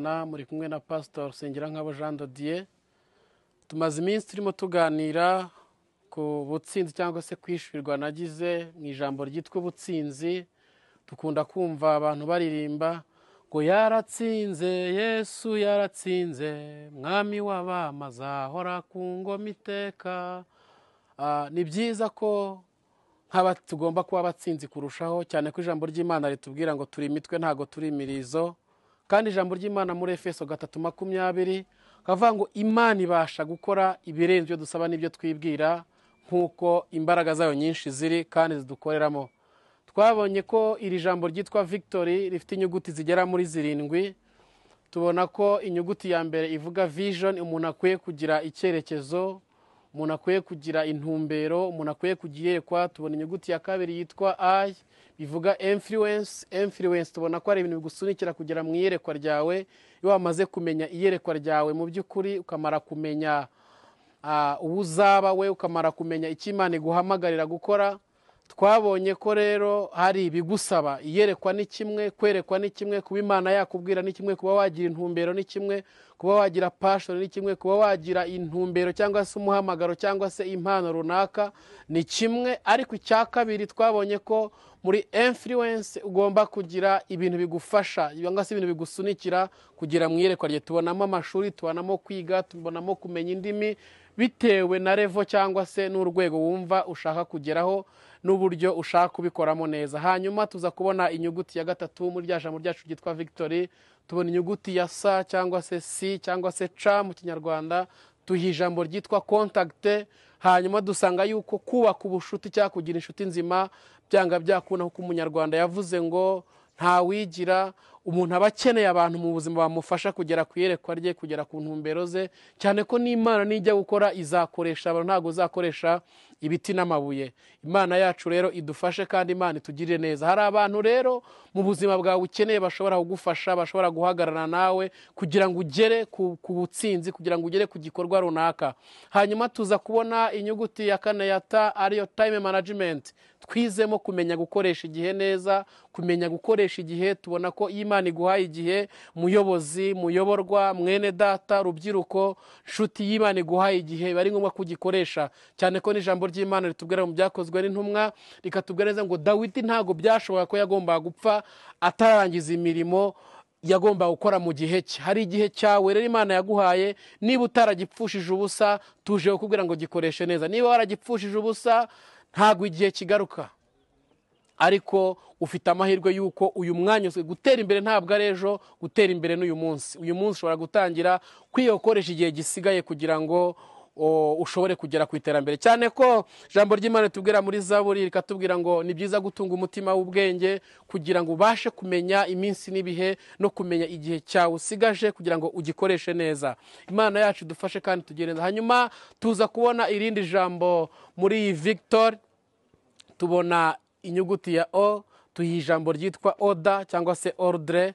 Muri kumwe na Pastor Sengerankabo Jean de Dieu. Tumaze iminsi turimo tuganira ku butsinzi cyangwa se kwishyurirwa nagize mu ijambo ryitwa ubutsinzi. Dukunda kumva abantu baririmba ngo yaratsinze Yesu, yaratsinze mwami w'abami, azahora ku ngoma iteka. Ni byiza ko nk'aba tugomba kuba abatsinzi kurushaho, cyane ko ijambo ry'Imana ritubwira ngo turi imitwe ntago turi imirizo. Kandi ijambo ry'Imana muri Efeso 3:20 kavuga ngo Imana ibasha gukora ibirenze ibyo dusaba n'ibyo twibwira, nk'uko imbaraga zayo nyinshi ziri kandi zidukoreramo. Twabonye ko iri jambo ryitwa victory rifite inyuguti zigera muri 7. Tubona ko inyuguti ya mbere ivuga vision, umuntu akwiye kugira icyerekezo, umuntu akwiye kugira intumbero, umuntu akwiye kugira iyerekwa. Tubona inyuguti ya kabiri yitwa I, bivuga influence. Influence tubona ko ari ibintu bigusunikira kugera mu iyerekwa ryawe. Iyo wamaze kumenya iyerekwa ryawe mu by'ukuri, ukamara kumenya uwo uzaba we, ukamara kumenya icyo Imana iguhamagarira gukora. Twabonye ko rero hari ibigusaba. Iyerekwa ni kimwe, kwerekwa ni kimwe, kuba Imana yakubwira ni kimwe, kuba wagira intumbero ni kimwe, kuba wagira passion ni kimwe, kuba wagira intumbero cyangwa se umuhamagaro cyangwa se impano runaka ni kimwe. Ariko icya kabiri twabonye ko muri influence ugomba kugira ibintu bigufasha cyangwa se ibintu bigusunikira kugira mu iyerekwa rye. Tubonamo amashuri, tubonamo kwiga, tubonamo kumenya indimi, bitewe na level cyangwa se n'urwego wumva ushaka kugeraho n'uburyo ushaka kubikoramo neza. Hanyuma tuza kubona inyuguti ya gatatu muri rya jambo ryacu ryitwa victory. Tubona inyuguti ya S cyangwa se C cyangwa se C mu Kinyarwanda, tuha ijambo ryitwa contact. Hanyuma dusanga yuko kubaka ubushuti cyangwa kugira inshuti nzima byanga byakunda, kuko Umunyarwanda yavuze ngo ntawigira. Umuntu aba akeneye abantu mu buzima bamufasha kugera ku iyerekwa rye, kugera ku ntumbero ze, cyane ko n'Imana nijya gukora izakoresha abantu, ntabwo izakoresha ibiti n'amabuye. Imana yacu rero idufashe kandi Imana itugirire neza. Hari abantu rero mu buzima bwawe ukeneye bashobora kugufasha, bashobora guhagararana nawe kugira ngo ugere ku butsinzi, kugira ngo ugere ku gikorwa runaka. Hanyuma tuza kubona inyuguti ya kane ya T, ariyo time management. Twizemo kumenya gukoresha igihe neza, kumenya gukoresha igihe. Tubona ko iyo Imana iguhaye igihe, muyobozi, muyoborwa, mwene data, rubyiruko, nshuti y'Imana iguhaye igihe, biba ari ngombwa kugikoresha, cyane ko n'ijambo ry'Imana ritubwira mu Byakozwe n'Intumwa, rikatubwira neza ngo Dawidi ntabwo byashoboka ko yagombaga gupfa atararangiza imirimo yagomba gukora mu gihe cye. Hari igihe cyawe rero Imana yaguhaye, niba utaragipfushije ubusa, tuje kukubwira ngo gikoreshe neza. Niba waragipfushije ubusa, ntabwo igihe kigaruka, ariko ufite amahirwe y'uko uyu mwanya gutera imbere ntabwo ari ejo, gutera imbere n'uyu munsi. Uyu munsi ushobora gutangira kwiga gukoresha igihe gisigaye kugira ngo ushobore kugera ku iterambere, cyane ko ijambo ry'Imana ritubwira muri Zaburi, rikatubwira ngo ni byiza gutunga umutima w'ubwenge kugira ngo ubashe kumenya iminsi n'ibihe no kumenya igihe cyawe usigaje kugira ngo ugikoreshe neza. Imana yacu idufashe kandi tugire neza. Hanyuma tuza kubona irindi jambo muri iyi victory, tubona inyuguti ya O, tuha ijambo ryitwa order cyangwa se ordre,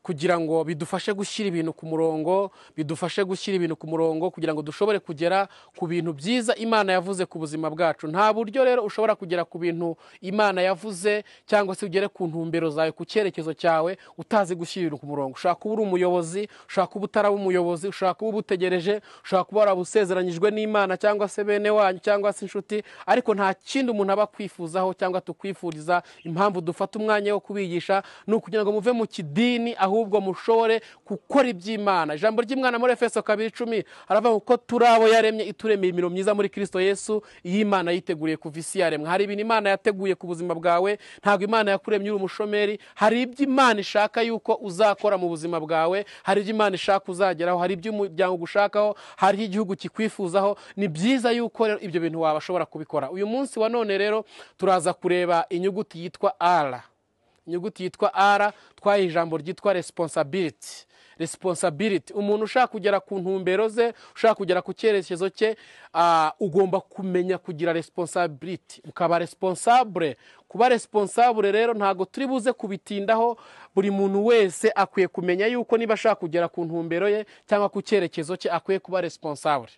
kugira ngo bidufashe gushyira ibintu ku murongo, bidufashe gushyira ibintu ku murongo kugira ngo dushobore kugera ku bintu byiza Imana yavuze ku buzima bwacu. Nta buryo rero ushobora kugera ku bintu Imana yavuze cyangwa se ugere ku ntumbero zawe, ku cyerekezo cyawe, utazi gushyira ibintu ku murongo. Ushobora kuba uri umuyobozi, ushobora kuba utaraba umuyobozi, ushobora kuba ubutegereje, ushobora kuba warabusezeranyijwe n'Imana cyangwa se bene wanyu cyangwa se inshuti, ariko nta kindi umuntu aba akwifuzaho cyangwa tukwifuriza. Impamvu dufata umwanya wo kubigisha ni ukugira ngo muve mu kidini, ahubwo mushobore gukora iby'Imana. Ijambo ry'Imana muri Efeso 2:10 haravuga ko turi abo yaremye, ituremeye imirimo myiza muri Kristo Yesu, iyi Imana yiteguriye kuva isi yaremwa. Hari ibintu Imana yateguye ku buzima bwawe, ntabwo Imana yakuremye uri umushomeri. Hari ibyo Imana ishaka yuko uzakora mu buzima bwawe, hari ibyo Imana ishaka uzageraho, hari ibyo umuryango ugushakaho, hari igihugu kikwifuzaho. Ni byiza yuko rero ibyo bintu wabashobora kubikora. Uyu munsi wa none rero turaza kureba inyuguti yitwa R. Inyuguti yitwa R twaye ijambo ryitwa responsibility. Responsibility, umuntu ushaka kugera ku ntumbero ze, ushaka kugera ku cyerekezo cye, ugomba kumenya kugira responsibility, ukaba responsable. Kuba responsable rero ntago turi buze kubitindaho. Buri muntu wese akwiye kumenya yuko niba ashaka kugera ku ntumbero ye cyangwa ku cyerekezo cye akwiye kuba responsable.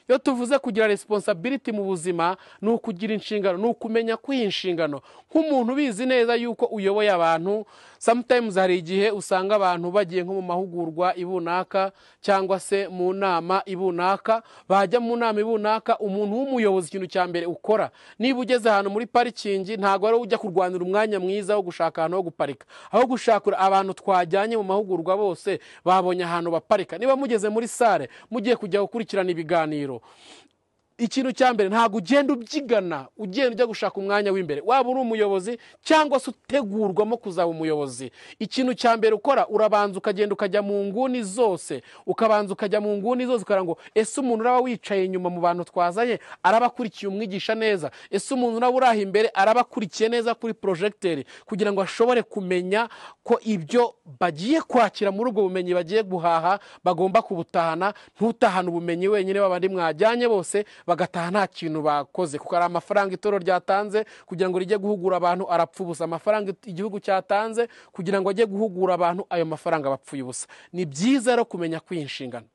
Iyo tuvuze kugira responsibility mu buzima, ni ukugira inshingano, ni ukumenya kwiha inshingano. Nk'umuntu ubizi neza yuko uyoboye abantu, Sometimes hari igihe usanga abantu bagiye nko mu mahugurwa ibunaka cyangwa se mu nama ibunaka, bajya mu nama ibunaka, umuntu w'umuyobozi ikintu cya mbere ukora, niba ugeze ahantu muri parikingi ntabwo ari ujya kurwanira umwanya mwiza wo gushaka ahantu ho guparika, aho gushakura abantu twajyanye mu mahugurwa bose babonye ahantu baparika. Niba mugeze muri sale mugiye kujya gukurikirana ibiganiro, ikintu cya mbere ntabwo ugenda ubyigana, ugenda ujya gushaka umwanya w'imbere, waba uri umuyobozi cyangwa se utegurwamo kuzaba umuyobozi. Ikintu cya mbere ukora, urabanza ukagenda ukajya mu nguni zose, ukabanza ukajya mu nguni zose ukareba ngo ese umuntu uraba wicaye inyuma mu bantu twazanye araba akurikiye umwigisha neza, ese umuntu uraba uri aho imbere araba akurikiye neza kuri projecteur, kugira ngo ashobore kumenya ko ibyo bagiye kwakira muri ubwo bumenyi bagiye guhaha bagomba kubutahana. Ntutahane ubumenyi wenyine, babandi mwajyanye bose bagataha nta kintu bakoze, kuko ari amafaranga itorero ryatanze kugira ngo rijye guhugura abantu arapfa ubusa, amafaranga igihugu cyatanze kugira ngo ajye guhugura abantu, ayo mafaranga bapfuye ubusa. Ni byiza rero kumenya kwinshingana.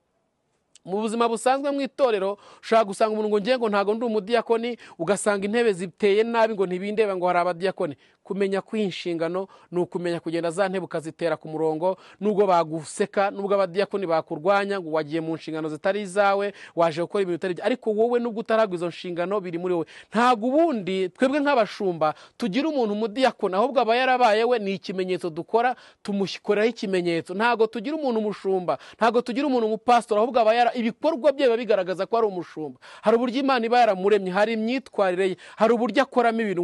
Mu buzima busanzwe mu itorero ushobora gusanga umuntu ngo ngiye ngo ntago ndi umudiyakoni, ugasanga intebe ziteye nabi ngo ntibindeba ngo hari abadiyakoni. Kumenya kwinshingano ni ukumenya kugenda za ntebe ukazitera ku murongo, nubwo baguseka, nubwo abadiyakoni bakurwanya ngo wagiye mu nshingano zitari izawe, waje gukora ibintu bitari ibyo, ariko wowe nubwo utaragwa izo nshingano biri muri wowe. Ntabwo ubundi twebwe nk'abashumba tugira umuntu umudiyakoni, ahubwo aba yarabaye we ni ikimenyetso dukora, tumukoreraho ikimenyetso. Ntabwo tugira umuntu umushumba, ntabwo tugira umuntu umupasitori, ahubwo aba yara ibikorwa bye biba bigaragaza ko ari umushumba. Hari uburyo Imana iba yaramuremye, hari imyitwarire ye, hari uburyo akoramo ibintu.